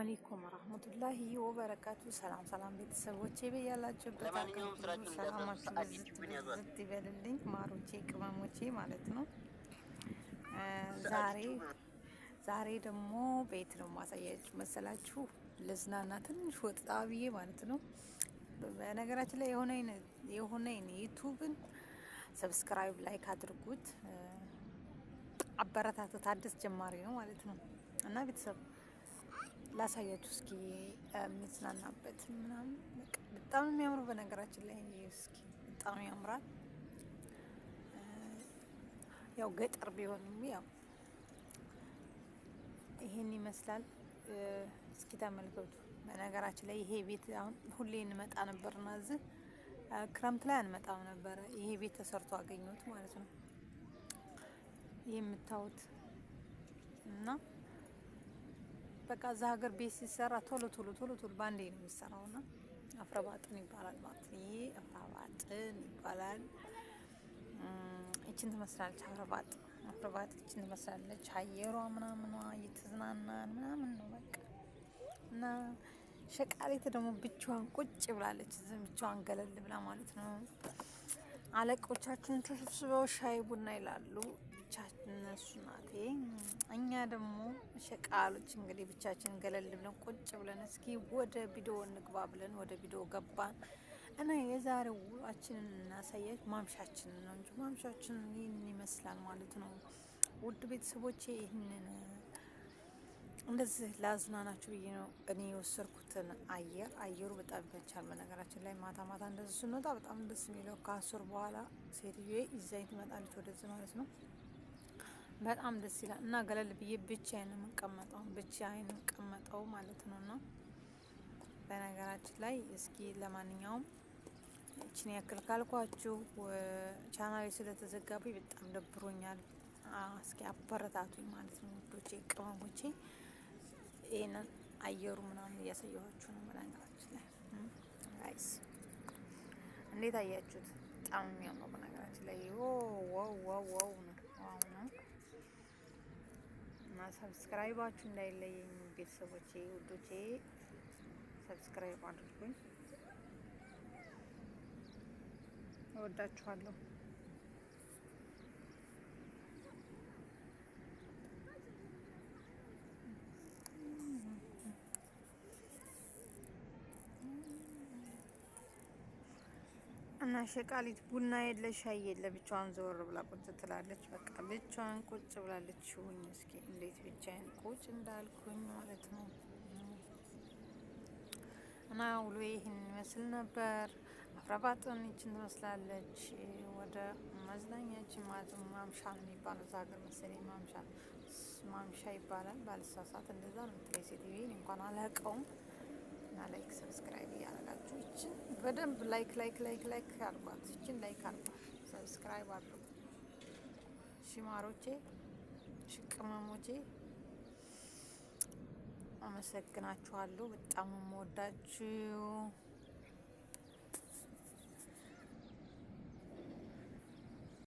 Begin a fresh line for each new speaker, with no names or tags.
አለይኩም ወራህመቱላሂ ወበረካቱ። ሰላም ሰላም ቤተሰቦቼ በያላችሁበት
ለማንኛውም ስራችሁን እንዳትረሱ።
ሰላማችሁ
ሰዓት
ብዝት
ዩቲዩብን ያዟት።
ብዝት ይበልልኝ። ማሮቼ ቅመሞቼ ማለት ነው።
ሰዓት
ዛሬ
ዩቲዩብ
ዛሬ ደግሞ ቤት ነው ማሳያችሁ መሰላችሁ። ልዝናና ትንሽ ወጣ ብዬ ማለት ነው። በነገራችን ላይ የሆነ ዩቲዩብን subscribe like አድርጉት፣ አበረታቱት። አዲስ ጀማሪ ነው ማለት ነው እና ቤተሰብ ላሳያችሁ እስኪ የምዝናናበት ምናምን በቃ በጣም ነው የሚያምሩ። በነገራችን ላይ እስኪ በጣም ያምራል። ያው ገጠር ቢሆንም ያው ይሄን ይመስላል። እስኪ ተመልከቱ። በነገራችን ላይ ይሄ ቤት አሁን ሁሌ እንመጣ ነበርና እዚህ ክረምት ላይ አንመጣም ነበረ። ይሄ ቤት ተሰርቶ አገኘሁት ማለት ነው። ይሄ የምታዩት እና በቃ እዛ ሀገር ቤት ሲሰራ ቶሎ ቶሎ ቶሎ ቶሎ ባንዴ ነው የሚሰራውና አፍረባጥን ይባላል ማለት ነው። ይሄ አፍረባጥን ይባላል። ይችን ትመስላለች አፍረባጥ አፍረባጥ ይችን ትመስላለች። አየሯ ምናምኗ እየተዝናናን ምናምን ነው በቃ። እና ሸቃሌት ደግሞ ብቻዋን ቁጭ ብላለች፣ ዝም ብቻዋን ገለል ብላ ማለት ነው። አለቆቻችን ተሰብስበው ሻይ ቡና ይላሉ። ብቻችን እነሱ ናቴ፣ እኛ ደግሞ ሸቃሎች እንግዲህ ብቻችን ገለል ብለን ቁጭ ብለን እስኪ ወደ ቪዲዮ እንግባ ብለን ወደ ቪዲዮ ገባን እና የዛሬው ውሏችንን እናሳያችሁ። ማምሻችንን ነው እንጂ ማምሻችንን ይህን ይመስላል ማለት ነው። ውድ ቤተሰቦቼ ይህንን እንደዚህ ላዝናናችሁ ብዬ ነው እኔ የወሰድኩትን አየር። አየሩ በጣም ይመቻል። በነገራችን ላይ ማታ ማታ እንደዚህ ስንወጣ በጣም ደስ የሚለው ከአስር በኋላ ሴትዬ ይዛኝ ትመጣለች ወደዚህ ማለት ነው። በጣም ደስ ይላል እና ገለል ብዬ ብቻዬን የምቀመጠው ብቻዬን የምቀመጠው ማለት ነው። እና በነገራችን ላይ እስኪ ለማንኛውም ይችን ያክል ካልኳችሁ ቻናሌ ስለተዘጋብኝ በጣም ደብሮኛል። እስኪ አበረታቱኝ ማለት ነው ውዶቼ፣ ቅመሞቼ። ይሄንን አየሩ ምናምን እያሳየኋችሁ ነው። በነገራችን ላይ guys እንዴት አያችሁት? በጣም የሚያምረው በነገራችን ላይ wow wow wow ነው wow ነው። እና subscribe ኣችሁ እንዳይለየኝ ቤተሰቦቼ፣ ውዶቼ subscribe አድርጉኝ። እወዳችኋለሁ። እና ሸቃሊት ቡና የለ ሻይ የለ ብቻዋን ዘወር ብላ ቁጭ ትላለች። በቃ ብቻዋን ቁጭ ብላለች። ሁኝ እስኪ እንዴት ብቻዬን ቁጭ እንዳልኩኝ ማለት ነው። እና ውሎ ይህን ይመስል ነበር። አፍራባጥን ይችን ትመስላለች። ወደ መዝናኛችን ማለት ነው። ማምሻ ነው የሚባለው እዛ ሀገር መሰለኝ ማምሻ ማምሻ ይባላል። ባልሳሳት እንደዛ ነው የምትለኝ ሴትዮ። እንኳን አላውቀውም። እና like subscribe እያደረጋችሁ ይችን በደንብ like like like like አድርጓት። ይችን like አድርጓት፣ subscribe አድርጉ። ሽማሮቼ ሽቅመሞቼ አመሰግናችኋለሁ። በጣም የምወዳችሁ።